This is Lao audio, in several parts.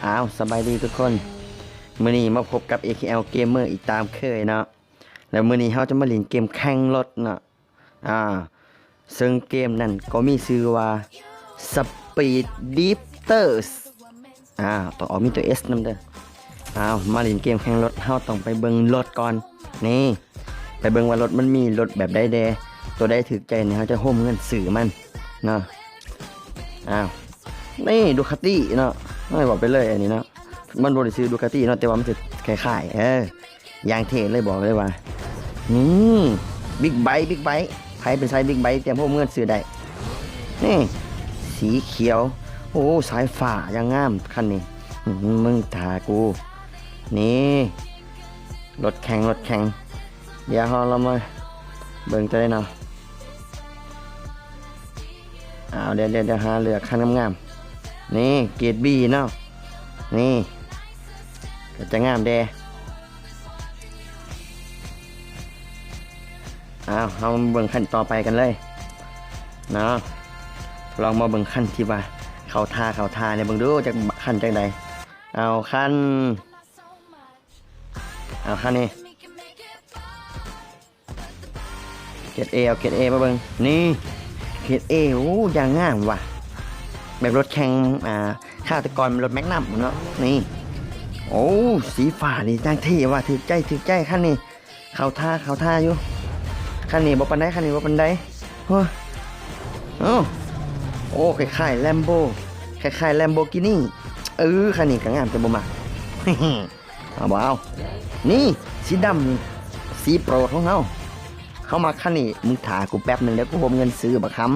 ອ້າວ ສະບາຍດີທຸກຄົນ, ມື້ນີ້ມາພົບກັບ ເອ ເຄ ແອລ Gamer ອີກຕາມເຄີຍເນາະ. ແລ້ວມື້ນີ້ເຮົາຈະມາຫຼິ້ນເກມແຂ່ງລົດເນາະ. ອ່າ ເຊິ່ງເກມນັ້ນກໍມີຊື່ວ່າ Speed Drifters. ອ່າ ຕ້ອງອອກມີຕົວ S ນຳເດີ. ອ້າວ ມາຫຼິ້ນເກມແຂ່ງລົດ ເຮົາຕ້ອງໄປເບິ່ງລົດກ່ອນ. ນີ້ ໄປເບິ່ງວ່າລົດມັນມີລົດແບບໃດແດ່, ຕົວໃດຖືກໃຈນີ້ ເຮົາຈະໂຮມເງິນຊື້ມັນເນາະ. ອ້າວ ນີ້ ດູຄາຕິເນາະ, ເຮົາເວົ້າໄປເລີຍອັນນີ້ເນາະ, ມັນບໍ່ໄດ້ຊື່ດູຄາຕິເນາະ ແຕ່ວ່າມັນຈະຄ້າຍໆ ເອີ ຢ່າງເທ່ເລີຍ ບອກເລີຍວ່າ ນີ້ ບິກໄບ ບິກໄບ, ໃຜເປັນສາຍບິກໄບ ຕຽມໂຮມເງິນຊື້ໄດ້. ນີ້ ສີຂຽວ ໂອ້ ສາຍຟ້າ ຢ່າງງາມຄັນນີ້. ອື ມຶງຖ້າກູ. ນີ້ ລົດແຂ່ງ ລົດແຂ່ງ. ດຽວເຮົາລອງມາເບິ່ງຕົວໃດເນາະ. ອ້າວ ດຽວ ດຽວ ດຽວຫາເລືອກຄັນງາມໆ. ນີ້ ເກຣດ B ເນາະ, ນີ້ ກໍຈະງາມແດ່. ອ້າວ ເຮົາມາເບິ່ງຄັນຕໍ່ໄປກັນເລີຍເນາະ. ລອງມາເບິ່ງຄັນທີ່ວ່າເຂົ້າທ່າ ເຂົ້າທ່າແດ່ ເບິ່ງດູ ຈັກຄັນຈັ່ງໃດ. ເອົາຄັນ ເອົາຄັນນີ້ ເກຣດ A ເອົາເກຣດ A ມາເບິ່ງ. ນີ້ ເກຣດ A ໂອ້ ຢ່າງງາມວ່ະ, ແບບລົດແຂ່ງ ອ່າ ຄາວແຕ່ກ່ອນແມ່ນລົດແມັກນັມເນາະ. ນີ້ ໂອ້ ສີຟ້ານີ້ຢ່າງເທ່ວ່ະ, ຖືກໃຈ ຖືກໃຈຄັນນີ້. ເຂົ້າທ່າ ເຂົ້າທ່າຢູ່. ຄັນນີ້ບໍ່ປານໃດ ຄັນນີ້ບໍ່ປານໃດ. ໂອ້ ໂອ້ ໂອ້ ຄ້າຍໆ Lambo, ຄ້າຍໆ Lamborghini. ເອີ ຄັນນີ້ກໍງາມ ແຕ່ບໍ່ມັກ. ເອົາບໍ່ເອົາ. ນີ້ ສີດຳນີ້ ສີໂປດຂອງເຮົາ. ເຮົາມັກຄັນນີ້. ມຶງຖ້າກູແປັບໜຶ່ງ ດຽວກູໂຮມເງິນຊື້ບັກຫຳ.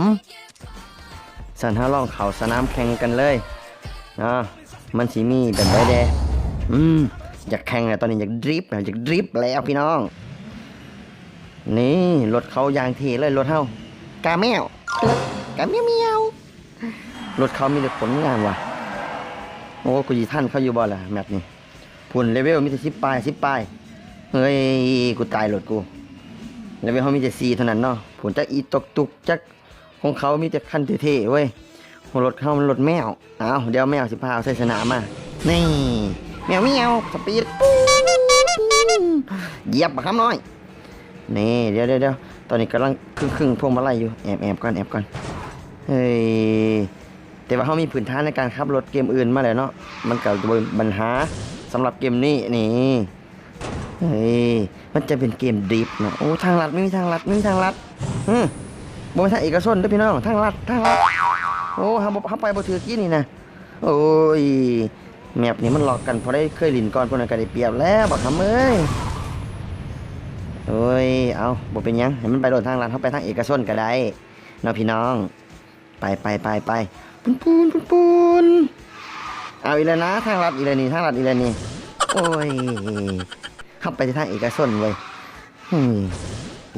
ຊັ້ນເຮົາລອງເຂົ້າສະໜາມແຂ່ງກັນເລີຍເນາະ, ມັນຊິມີແບບໃດແດ່. ອືມ ຢາກແຂ່ງແລ້ວ ຕອນນີ້ຢາກດຣິບ ຢາກດຣິບແລ້ວພີ່ນ້ອງ. ນີ້ ລົດເຂົາຢ່າງເທ່ເລີຍ ລົດເຮົາ. ກາແມວ ກາແມວ ລົດເຂົາມີແຕ່ຄົນງາມວ່ະ. ໂອ້ ກູຊິທັນເຂົາຢູ່ບໍ່ລະແມັບນີ້? ພຸ້ນ ເລເວວມີແຕ່ສິບປາຍ ສິບປາຍ. ເຮີ້ຍ ກູຕາຍໂລດກູ. ເລເວວເຮົາມີແຕ່ສີ່ເທົ່ານັ້ນເນາະ. ພຸ້ນ ຈັກອີຕຸກຕຸກ ຈັກ ຂອງເຂົາມີແຕ່ຄັນເທ່ໆເວີຍ. ໂອ້ ລົດເຮົາມັນລົດແມວ. ອ້າວ ດຽວແມວຊິພາເອົາໄຊຊະນະມາ. ນີ້ ແມວ ສະປີດ ຢຽບບັກຫຳນ້ອຍ. ນີ້ ດຽວ ດຽວ ດຽວ ຕອນນີ້ກຳລັງຄຶ່ງໆພວງມາໄລຢູ່. ແອບ ແອບກ່ອນ ແອບກ່ອນ. ເຮີ້ຍ ແຕ່ວ່າເຮົາມີພື້ນຖານໃນການຂັບລົດເກມອື່ນມາແລ້ວເນາະ, ມັນກໍບໍ່ເປັນບັນຫາສຳລັບເກມນີ້. ນີ້ ເຮີ້ຍ ມັນຈະເປັນເກມດຣິບເນາະ. ໂອ້ ທາງລັດ ມີທາງລັດ ມີທາງລັດ. ເອີ ບໍ່ແມ່ນທາງເອກະຊົນເດີ້ພີ່ນ້ອງ, ທາງລັດ ທາງລັດ. ໂອ້ ເຮົາບໍ່ ເຮົາໄປບໍ່ຖືກກີ້ນີ້ນະ. ໂອ້ຍ ແມັບນີ້ມັນລັອກກັນ, ຜູ້ໃດເຄີຍຫຼິ້ນກ່ອນ ຜູ້ນັ້ນກໍໄດ້ປຽບແລ້ວບັກຫຳເອີຍ. ໂອ້ຍ ເອົາ ບໍ່ເປັນຫຍັງ, ໃຫ້ມັນໄປໂລດທາງລັດ, ເຮົາໄປທາງເອກະຊົນກໍໄດ້ເນາະພີ່ນ້ອງ. ໄປ ໄປ ໄປ ໄປ ປຸ້ນໆ ປຸ້ນໆ. ເອົາອີກແລ້ວນະ, ທາງລັດອີກແລ້ວນີ້ ທາງລັດອີກແລ້ວນີ້. ໂອ້ຍ ເຮົາໄປແຕ່ທາງເອກະຊົນເວີຍ. ເຮີ້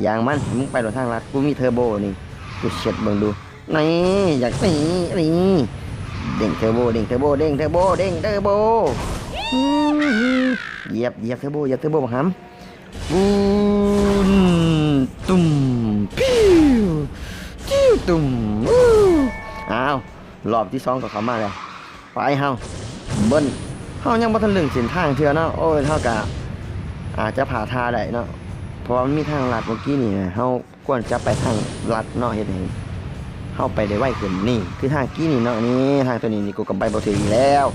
ຍ ຢ່າງມັນ, ໃຫ້ມຶງໄປໂລດທາງລັດ. ກູມີເທີໂບນີ້, ກູເຊັດເບິ່ງດູ. ນີ້ ຢາກ ນີ້ ນີ້ ເດ້ງເທີໂບ ເດ້ງເທີໂບ ເດ້ງເທີໂບ ເດ້ງເທີໂບ. ອື ຢຽບ ຢຽບເທີໂບ ຢຽບເທີໂບບັກຫຳ. ປຸ້ນ ຕຸ້ມ ພິ້ວ ຕິ້ວ ຕຸ້ມ. ອ້າວ ລອບທີສອງກໍເຂົ້າມາແລ້ວ. ໄປ ເຮົາເບິ່ງ, ເຮົາຍັງບໍ່ທັນເລິ້ງເສັ້ນທາງເທື່ອເນາະ. ໂອ້ຍ ເຮົາກະອາດຈະພາດທ່າໄດ້ເນາະ, ເພາະວ່າມັນມີທາງລັດເມື່ອກີ້ນີ້, ເຮົາຄວນຈະໄປທາງລັດເນາະ, ເຮັດໃຫ້ເຮົາໄປໄດ້ໄວຂຶ້ນ. ນີ້ຄືທາງກີ້ນີ້ເນາະ, ນີ້ທາງຕົວນີ້ນີ້ ກູກໍໄປບໍ່ຖືກອີກແລ້ວ.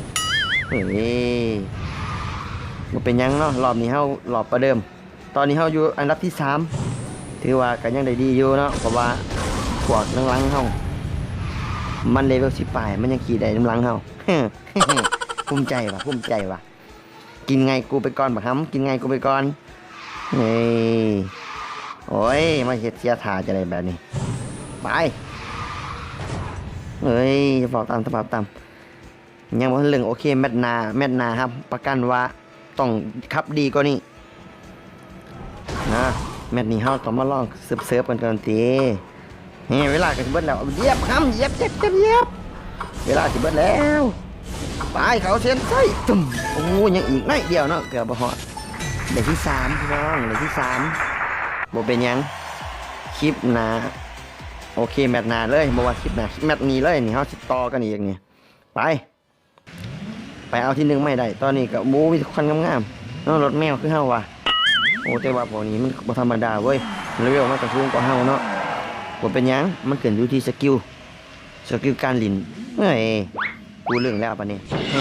ເອີຍ ບໍ່ເປັນຫຍັງເນາະ, ລອບນີ້ເຮົາລອບປະເດີມ. ຕອນນີ້ເຮົາຢູ່ອັນດັບທີສາມ ຖືວ່າກໍຍັງໄດ້ດີຢູ່ເນາະ, ເພາະວ່າພວກຫຼັງໆເຮົາມັນເລເວວສິບປາຍ, ມັນຍັງຂີ່ໄດ້ນຳຫຼັງເຮົາ. ພູມໃຈວ່າ ພູມໃຈວ່າ. ກິນໄງກູໄປກ່ອນບັກຫຳ, ກິນໄງກູໄປກ່ອນ. ເອີຍ ໂອ້ຍ ມາເຮັດເສຍທ່າຈັ່ງໃດແບບນີ້. ໄປ ເອີຍ ສະພາບຕ່ຳ ສະພາບຕ່ຳ. ຍັງບໍ່ທັນເລິ້ງ. ໂອເຄ ແມັດໜ້າ ແມັດໜ້າຮັບປະກັນວ່າຕ້ອງຂັບດີກວ່ານີ້ນະ. ແມັດນີ້ເຮົາຕ້ອງມາລອງເສີບໆກັນກ່ອນຕິ. ເອີ ເວລາກໍຊິເບິດແລ້ວ. ຢຽບຫຳ ຢຽບ ຢຽບ ຢຽບ ຢຽບ. ເວລາຊິເບິດແລ້ວ. ໄປ ເຂົ້າເສັ້ນໄຊ. ຕຸ້ມ. ໂອ້ ຍັງອີກໜ້ອຍດຽວເນາະ, ເກືອບບໍ່ຮອດ. ໄດ້ທີສາມ ພີ່ນ້ອງ, ໄດ້ທີສາມ. ບໍ່ເປັນຫຍັງ, ຄລິບໜ້າ. ໂອເຄ ແມັດໜ້າເລີຍ, ບໍ່ວ່າຄລິບໜ້າ ແມັດນີ້ເລີຍ. ນີ້ເຮົາຊິຕໍ່ກັນອີກນີ້. ໄປ. ໄປເອົາທີໜຶ່ງມາໃຫ້ໄດ້. ຕອນນີ້ກໍ ໂອ້ ມີແຕ່ຄົນງາມໆເນາະ ລົດແມວຄືເຮົາວ່າ. ໂອ້ ແຕ່ວ່າພວກນີ້ມັນບໍ່ທຳມະດາເວີຍ ເລເວວມັນກໍສູງກວ່າເຮົາເນາະ. ບໍ່ເປັນຫຍັງ ມັນຂຶ້ນຢູ່ທີ່ສະກິວ ສະກິວການຫຼິ້ນ. ເອີຍ ກູເລື່ອງແລ້ວບາດນີ້. ເອີ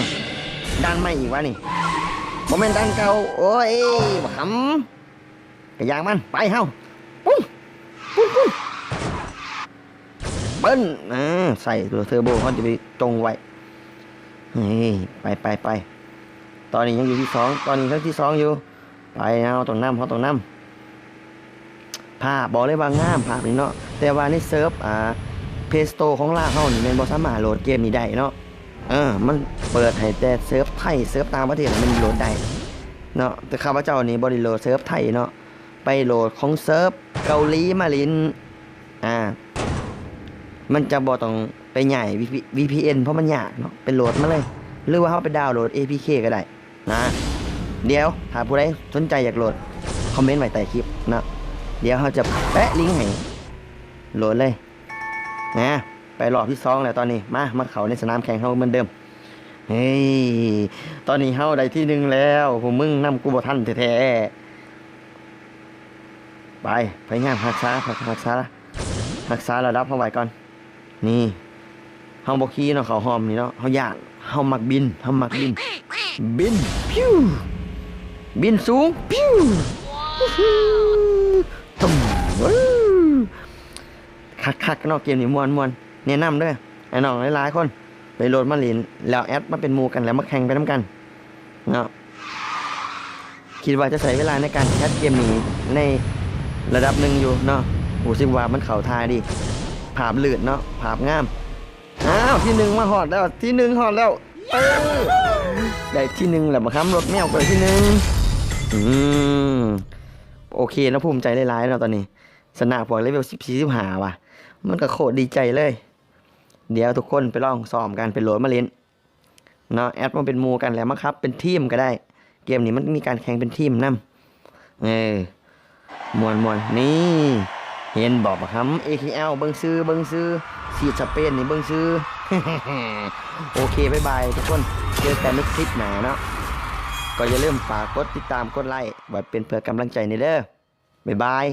ດ່ານໃໝ່ອີກຫວານີ້ ບໍ່ແມ່ນດ່ານເກົ່າ. ໂອ້ຍ ບັກຫຳ ກະຢ່າງມັນ ໄປເຮົາ ປຸ້ນ ປຸ້ນ ປຸ້ນ ເບິ່ນ. ເອີ ໃສ່ໂຕເທີໂບ ເຮົາຈະໄປຈົງໄວ້. ເອີ ໄປ ໄປ ໄປ. ຕອນນີ້ຍັງຢູ່ທີສອງ ຕອນນີ້ຍັງທີສອງຢູ່. ໄປ ເຮົາຕ້ອງນຳ ເຮົາຕ້ອງນຳ. ພາບ ບອກເລີຍວ່າງາມພາບນີ້ເນາະ ແຕ່ວ່າໃນເສີບ ອ່າ Play Store ຂອງລາວເຮົານີ້ແມ່ນບໍ່ສາມາດໂຫຼດເກມນີ້ໄດ້ເນາະ. ເອີ ມັນເປີດໃຫ້ແຕ່ເສີບໄທ ເສີບຕ່າງປະເທດແມ່ນໂຫຼດໄດ້ເນາະ ແຕ່ຂ້າພະເຈົ້ານີ້ບໍ່ໄດ້ໂຫຼດເສີບໄທເນາະ ໄປໂຫຼດຂອງເສີບເກົາຫຼີມາຫຼິ້ນ. ອ່າ ມັນຈະບໍ່ຕ້ອງໄປຍ້າຍ VPN ເພາະມັນຍາກເນາະ ໄປໂຫຼດມາເລີຍ ຫຼືວ່າເຮົາໄປດາວໂຫຼດ APK ກໍໄດ້. ນະ ດຽວຖ້າຜູ້ໃດສົນໃຈຢາກໂຫຼດ ຄອມເມັນໄວ້ໃຕ້ຄລິບເນາະ ດຽວເຮົາຈະແປະລິງໃຫ້ໂຫຼດເລີຍນະ. ໄປຮອບທີສອງແລ້ວຕອນນີ້ ມາ ມາເຂົ້າໃນສະໜາມແຂ່ງເຮົາເໝືອນເດີມ. ເຮີ້ຍ ຕອນນີ້ເຮົາໄດ້ທີໜຶ່ງແລ້ວ ພວກມຶງນຳກູບໍ່ທັນແທ້ໆ. ໄປ ພະຍາຍາມຮັກສາ ຮັກສາ ຮັກສາລະດັບເຮົາໄວ້ກ່ອນ. ນີ້ ເຮົາບໍ່ຂີ່ເນາະ ເຂົ້າຮ່ອມນີ້ເນາະ ເຮົາຢ້ານ ເຮົາມັກບິນ ເຮົາມັກບິນ ບິນ ພິວ ບິນສູງ ພິວ ຕຶ້ມ ເວີ ຄັກໆເນາະ ເກມນີ້ມ່ວນໆ. ແນະນຳເດີ ໃຫ້ນ້ອງຫຼາຍໆຄົນໄປໂຫຼດມາຫຼິ້ນ ແລ້ວແອັດມາເປັນໝູ່ກັນ ແລ້ວມາແຂ່ງໄປນຳກັນເນາະ. ຄິດວ່າຈະໃຊ້ເວລາໃນການແຄດເກມນີ້ໃນລະດັບໜຶ່ງຢູ່ເນາະ ຮູ້ສຶກວ່າມັນເຂົ້າທ່າດີ ພາບລື່ນເນາະ ພາບງາມ. ອ້າວ ທີໜຶ່ງມາຮອດແລ້ວ ທີໜຶ່ງຮອດແລ້ວ ເອີ ໄດ້ທີໜຶ່ງແລ້ວ ບັກຫຳລົດແມວກໍໄດ້ທີໜຶ່ງ. ອືມ ໂອເຄເນາະ ພູມໃຈຫຼາຍໆເນາະ ຕອນນີ້ຊະນະພວກເລເວວສິບສີ່ ສິບຫ້າວ່າ ມັນກໍໂຄດດີໃຈເລີຍ. ດຽວທຸກຄົນໄປລອງຊ້ອມກັນ ໄປໂຫຼດມາຫຼິ້ນ ເນາະ ແອັດມາເປັນໝູ່ກັນ ແລ້ວມາຂັບເປັນທີມກໍໄດ້. ເກມນີ້ມັນມີການແຂ່ງເປັນທີມນຳ. ເອີ ມ່ວນໆ ນີ້ ເຫັນບໍ່ບັກຫຳ ເອ ເຄ ແອລ ເບິ່ງຊື່ ເບິ່ງຊື່ ຊີດສະເປນນີ້ເບິ່ງຊື່. ໂອເຄ ບາຍບາຍທຸກຄົນ ເຈີກັນໃນຄລິບໜ້າເນາະ. ກໍຢ່າລືມຝາກກົດຕິດຕາມ ກົດໄລກ໌ ໄວ້ເປັນເພື່ອກຳລັງໃຈແດ່ເດີ. ບາຍບາຍ.